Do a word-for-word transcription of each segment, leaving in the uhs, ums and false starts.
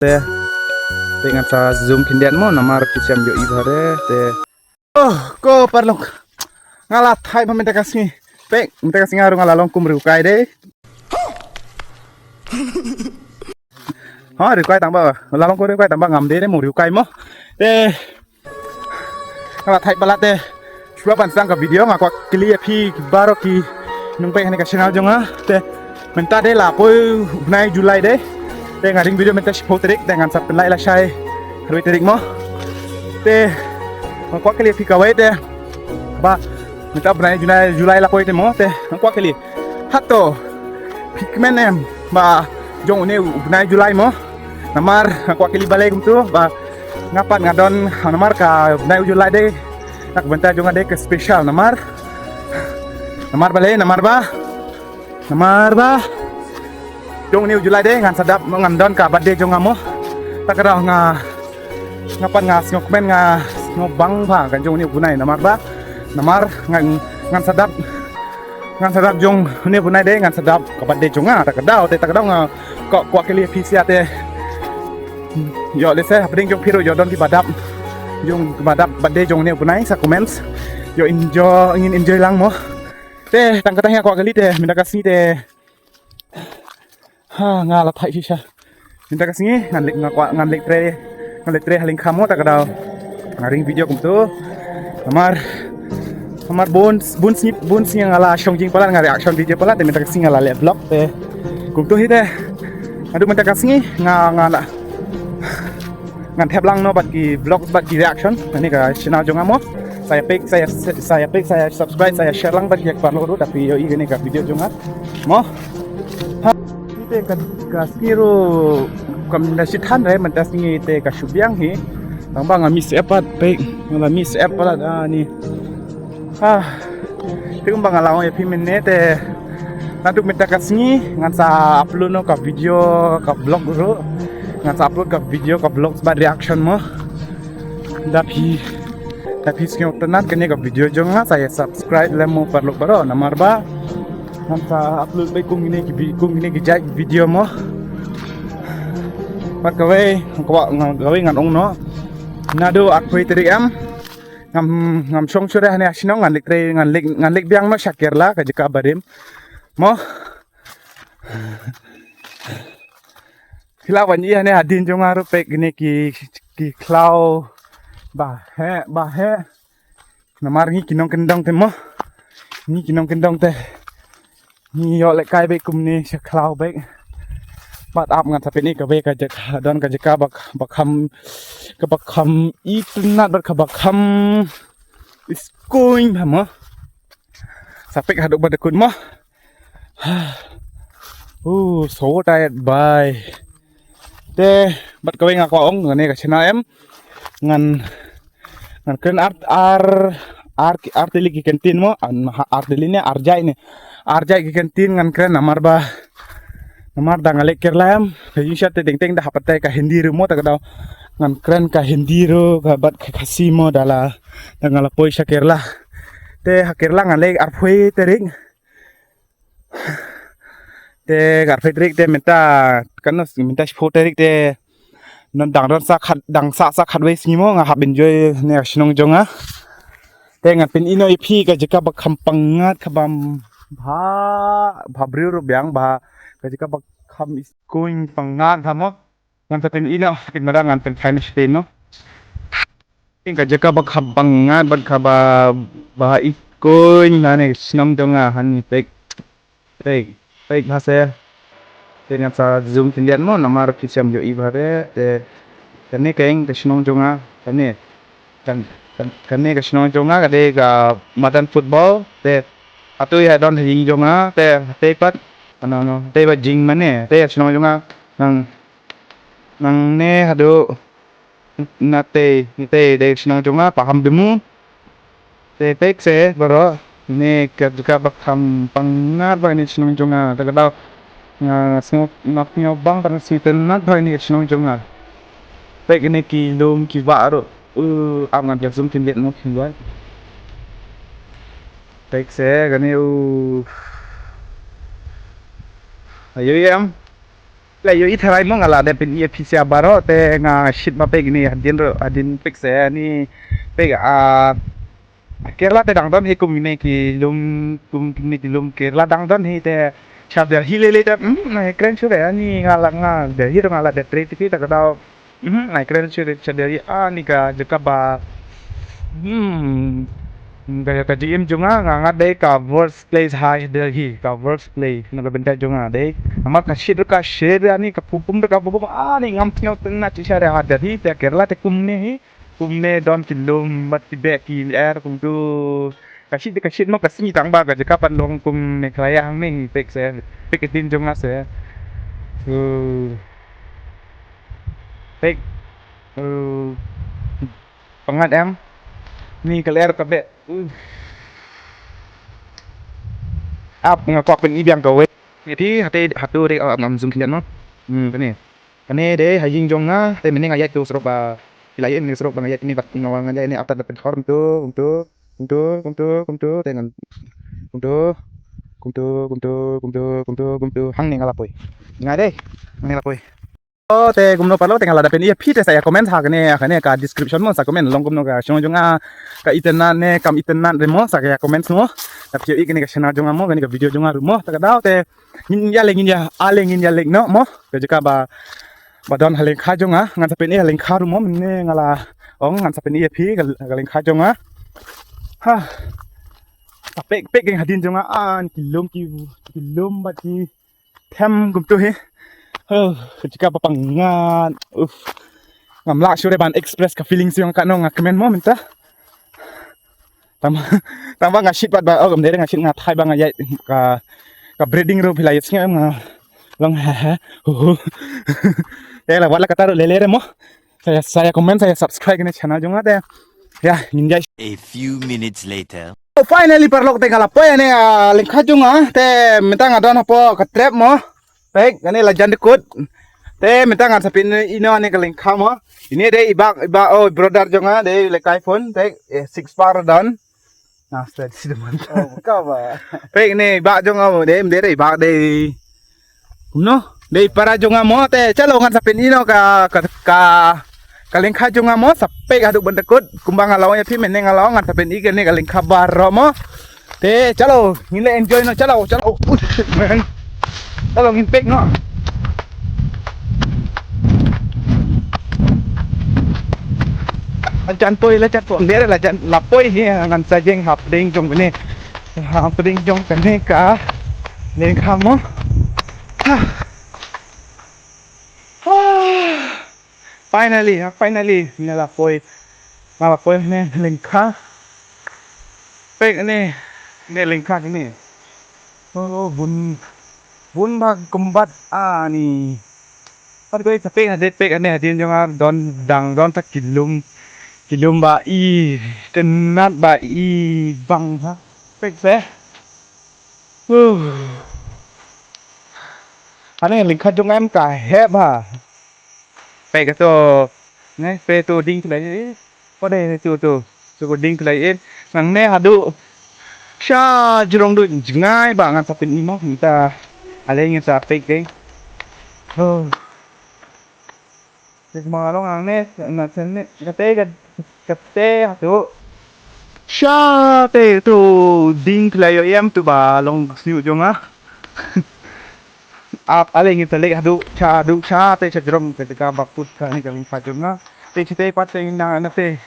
Te te ngan sa zoom khyndiat mo namar phi shem ïohi bha re te. Oh, ko parlok. Nga la thait ba mynta ka sngi. Pek, mynta ka sngi nga ruh nga la long kum riewkai de. Ha, riewkai tang ba. La long kum riewkai tang ba ngam de de mo riewkai mo. Te nga la thait palat te. Shuwa ban sdang ka video nga kwah kylli ïa phi baroh ki nongpeit ha kane ka channel jong nga. Te mynta de la poi u bnai July de. Te nga ring video mynta shiphew tarik te ngan sa pynlait lashai hynriew tarik mo. Te nga kwah kylli ïa phi kawei te ba mynta u bnai July, July la poi te mo te nga kwah kylli. Hato phi kmen em ba jong une u bnai July mo. Namar nga kwah kylli balei kumtu ba nga pat nga don namar ka bnai u July de. Na ka bynta jong nga de ka special namar. Namar balei namar ba. Namar ba jong une u July de ngan sa dap ngan don ka birthday jong nga mo. Ta ka daw nga nga pat nga sngewkmen nga sngewbang bha kan jong une u bnai namar ba. Namar ngan ngan sa dap ngan sa dap jong une u bnai de ngan sa dap ka birthday jong nga ta ka daw te ta ka daw nga kwah kwah kylli ïa phi sha te. Ïoh lehse hapdeng jong phi ruh ïoh don kiba dap jong kiba dap birthday jong une u bnai sa comments. Ïoh enjoy ngin enjoy lang mo. Te tang kata nga kwah kylli te mynta ka sngi te. Ha nga la thait shisha. Mynta ka sngi ngan leit nga kwah ngan leit trei ngan leit trei ha lyngkham mo ta ka daw. Nga ring video kumtu. Namar namar bun bun sngi bun sngi nga la shong jingpalat nga reaction video palat te mynta ka sngi nga la leh vlog te. Kumtu hi te. Haduh mynta ka sngi nga nga la ngan thep lang noh bad ki vlog bad ki reaction. Kane ka channel jong nga mo. Sa ïa peit sa ïa sa ïa peit sa ïa subscribe sa ïa share lang bad ki parlok ruh da phi ïohi kane ka video jong nga. Mo. Ha. Ni te ka ka sngi ruh kam da shi than re mynta sngi te ka shu biang hi. Tang ba nga miss app pat peit nga la miss app pat ani. Ha. Te kumba nga la ong ïa phi mynne te naduh mynta ka sngi ngan sa upload noh ka video ka vlog ruh. Ngan sa upload ka video ka vlog bad reaction mo. Da phi da phi sngewtynnat kane ka video jong nga sa ïa subscribe lem mo parlok baroh namar ba ngan sa upload beit kum kine ki vi- kum kine ki jait video mo. Bad kawei kawei ngan ong noh naduh arphew tarik em. Ngam ngam shong shuh re hane ha shnong ngan leit trei ngan leit ngan leit biang noh sha Kerala ka jaka barim. Mo. Phi lah ban ïohi hane hadien jong nga ruh peit kine ki ki khlaw. Ba heh ba heh. Namar ngi ki nongkyndong te mo. Ngi ki nongkyndong te. Ngi ïoh lehkai beit kumne sha khlaw beit. Bad ap ngan sa peit ïa kawei ka jaka don ka jaka ba ba kham kaba kham itynnat bad kaba kham iskuin bha mo. Sa peit haduh ba dkut mo. Uh, so tired bye. Te bad kawei nga kwah ong kane ka channel em ngan ngan kren ar ar ar ar tylli ki kyntien mo ar tylli ne ar jait ne ar jait ki kyntien ngan kren namar ba namar da nga leit Kerala em ka jingshisha te teng teng da hap batai ka Hindi ruh mo ta ka daw ngan kren ka Hindi ruh ka bad ka Khasi mo da la da nga la poi sha Kerala. Te ha Kerala ngan leit arphew tarik. Te arphew tarik te mynta kan mynta shiphew tarik te. Nang dang don sa khat dang sa sa khatwei sngi mo nga hap enjoy ne shnong jong nga. Te ngan pyn-i noh ïa phi ka jaka ba kham pyngngad kaba bha bha briew ruh biang ba ka jaka ba kham iskuin pyngngad ha mo. Ngan sa pyn-i noh kin mara ngan pynphai noh shatei noh. Ka jaka ba kham pyngngad bad kaba ba iskuin hane shnong jong nga hane peit. Peit peit ha se. Te ngan sa zoom khyndiat mo namar phi shem ïohi bha re te. Kane ka ïing ka shnong jong nga kane. Kan kan kane ka shnong jong nga ka dei ka madan football te. Hato ïa don ha ïing jong nga te te pat. Ano no te ba jing mane te shnong jong nga nang nang ne haduh. Na te te de shnong jong nga pa ham demu. Te peit se baroh ne ka jaka ba kham pyngngad ba ne shnong jong nga ta ka daw. Nga sngewbang ba ne sngewtynnat ba ne shnong jong nga. Peit ne ki lum ki bah ruh. Uh, am ngan ka zoom khyndiat mo khyndiat. Peit se kane uh. Ayo ïam. La ïohi tharai mo nga la dep pyn-i ïa phi sha baroh te nga shit ma pek ni hadien ruh hadien pek se ni pek a Kerala te dang don hi kum ne ki lum kum ne ki lum Kerala dang don hi te sha Delhi lei lei te hmm na kren shu re ani nga la nga Delhi ruh nga la dep trei te phi ta ka dau hmm na kren shu re sha Delhi ani ka jaka ba hmm ka ka G M jong nga nga dei ka worst place ha Delhi ka worst place na ka bynta jong nga dei. Namar ka shit ruh ka shit ani ka pupum ruh ka pupum ani ngam tngaw tnga chi sha re ha Delhi te Kerala te kum ne hi. Kumne don ki lum bad ki beh ki er kumtu. Ka shit ka shit mo ka sngi tang ba ka jaka pan long kum Meghalaya hangne pek se pek ka din jong nga se. So pek uh, pangat em ni ka ler ka beh. Uh. Ap nga kwak pyn-i biang ka wei. Ngi ti hate hatu re ap ngam zoom khyndiat mo. Hmm kane. Kane dei ha ïing jong nga te mynne nga ïaid tu surok ba phi la ïaid ni surok ba nga ïaid ni bad nga wan nga ïaid ni after da pynkhor kumtu kumtu kumtu kumtu kumtu te ngan kumtu kumtu kumtu kumtu kumtu kumtu hangne nga la poi. Nga dei hangne la poi. Oh te kumno parlo te nga la da pyn-i ïa phi te sa ïa comment ha kane ha kane ka description mo sa comment long kumno ka shong jong nga ka itynnad ne kam itynnad re mo sa ka ïa comment mo. Ta phi ïohi kane ka channel jong nga mo kane ka video jong nga ruh mo ta ka daw te ngin ïa leh ngin ïa ale ngin ïa leh no mo ka jaka ba ba don ha lyngkha jong nga ngan sa pyn-i ha lyngkha ruh mo mynne nga la ong ngan sa pyn-i ïa phi ka lyngkha jong nga. Ha sa pek pek keng hadien jong nga an ki lum ki ki lum bad ki them kumtu hi. Huh ka jaka ba pangat. Uff ngam lah shuh re ban express ka feeling jong nga katno nga kmen mo mynta. Tang tang ba nga shit pat ba oh kam dei nga shit nga thai ba nga ïaid ka ka breathing ruh phi la ïohsngew nga long ha ha hu hu. Te la wat la kata ruh lele re mo. Sa ïa sa ïa comment sa ïa subscribe kane channel jong nga te. Ïa ngin ïa. A few minutes later. Oh, finally parlok te nga la poi ane lyngkha jong nga te mynta nga don hapoh ka trep mo. Pek kane la jan dkut. Te mynta ngan sa pyn-i ïa ine ka lyngkha mo. Ine dei i bak i bak oh brother jong nga dei le kai phone pek eh, six par don. Nah, steady sih teman. Oh, ka ba. Pek ine i bak jong nga mo dei dei i bak dei. Kumno? Dei para jong nga mo te chalo ngan sa pyn-i ïa ka ka ka lyngkha jong nga mo sa pek haduh ban dkut kumba nga la ong ïa phi mynne nga la ong ngan sa pyn-i ïa kane ka lyngkha baroh mo. Te chalo ngin le enjoy no chalo chalo. Ush, man. Chalo ngin pek no. An chan poi la chan poi dere la chan la poi hi ngan sa jeng hapdeng jong kane. Hapdeng jong kane ka lyngkha mo. Ha. Ha. Finally, ha, finally, nga la poi. Nga la poi ne lyngkha. Pek ne ne lyngkha ne. Oh, bun bun ba kumbat ani. Pat koi ka pek hadit pek ne hadin jong nga don dang don ta ki lum. Ki lum ba i tenat ba i bang ha. Pek se. Uh. Ane lyngkha jong em ka hep ha. Pek ka to ne pe to ding tu lai. Ko de tu tu tu ko ding tu lai. Nang ne hadu. Sha jrong du jngai ba ngan sa pyn-i mo ngi ta. Ale ngi sa pek ding. Oh. Te ma long ang ne na sen ne kate kate hatu. Sha te tu ding kla yo em tu ba long sniu jong ah. Ap ale ngin ta lek hatu cha hatu cha te cha jrong te ka ba put ka ni ka pa jong ah. Te te pat te na na te.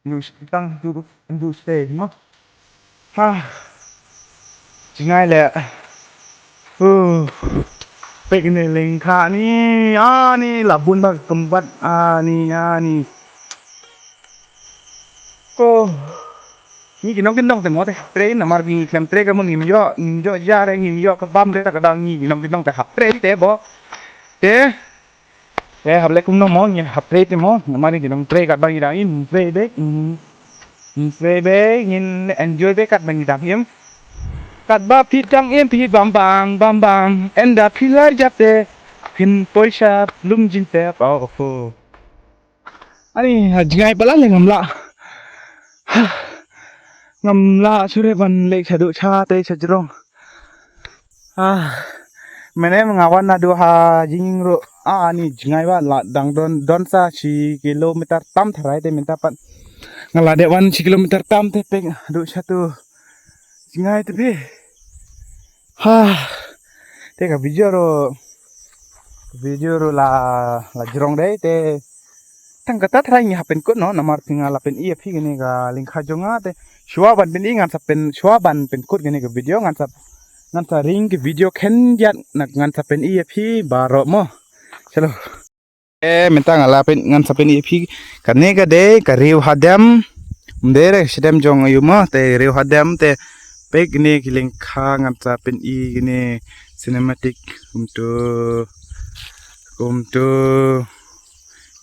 Ndu tang ndu ndu stay mo. Ha. Jingai le. Uh. Pek ni lyngkha ni. Ah ni la bun ba kembat ah ni ah ni. Ko. Ni kinong kinong te mo te. Train namar ni klem train ka mo ni yo ni yo ya re ni yo ka bam re ta ka dang ni kinong kinong te ha train te bo. Te. Te hap leh kumno mo ngin hap trei te mo namar ngi dang trei kat ba ngi dang im trei bek. Im trei bek ngin enjoy bek kat ba ngi dang im. Kat ba phi dang im phi bam bang bam bang enda phi lar jap te phin poisa lum jin te pa oh. Ani ha jingai pala le ngam lah. Ngam lah sure ban lek sadu cha te cha jrong. Ah. Mynne nga wan naduh ha jingïing ruh. Ah, ani jngai ba la dang don, don sa shi kilometer tam tharai te mynta pat. Nga la dep wan shi kilometer tam te pek haduh shatu. Jngai te phi. Ha. Te ka video ruh, video ruh la, la jrong dei te. Tang kata tharai ngi hap pynkut noh, namar phi, nga la pyni ïa phi kane ka lyngkha jong nga te. Shuwa ban pyni ngan sa pyn, shuwa ban pynkut kane ka video ngan sa, ngan sa ring ka video khyndiat, ngan sa pyni ïa phi baroh mo. Chalo. Eh, mynta nga la pyn, ngan sa pyni ïa phi. Kane ka dei ka riew hadem. Ym dei re shadem jong aïu mo, te riew hadem te. Pek kane ki lyngkha ngan sa pyni kane cinematic. Kumtu. Kumtu.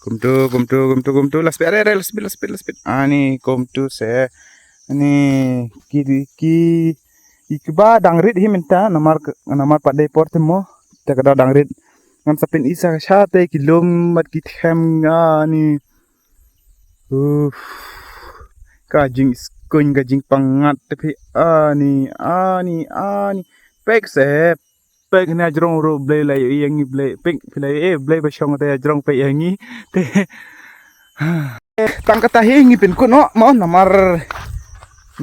Kumtu, kumtu, kumtu, kumtu. Last bit, are, are, last bit, last bit, last bit. Ani kumtu se. Ani ki, ki, ki ba dang rit hi mynta, namar, namar pat dei por te mo. Te ka dang rit. Ngan sa pyni sa sha te ki lum bad ki them, ani. Uf. Ka jingskun, ka jingpyngngad te phi, ani, ani, ani. Pek se. Pek ne jrong ruh Blei la ïa ngi Blei. Pek phi la ïa Blei ba shong te jrong pek ïa ngi. Te. Tang kata hi ngi pynkut noh mo namar,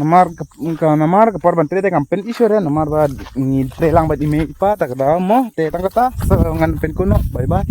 namar ka, ka namar ka por ban trei te kam pyn issue re namar ba ngi trei lang bad i mei i pa ta ka da mo te tang kata so ngan pynkut noh. Bye bye.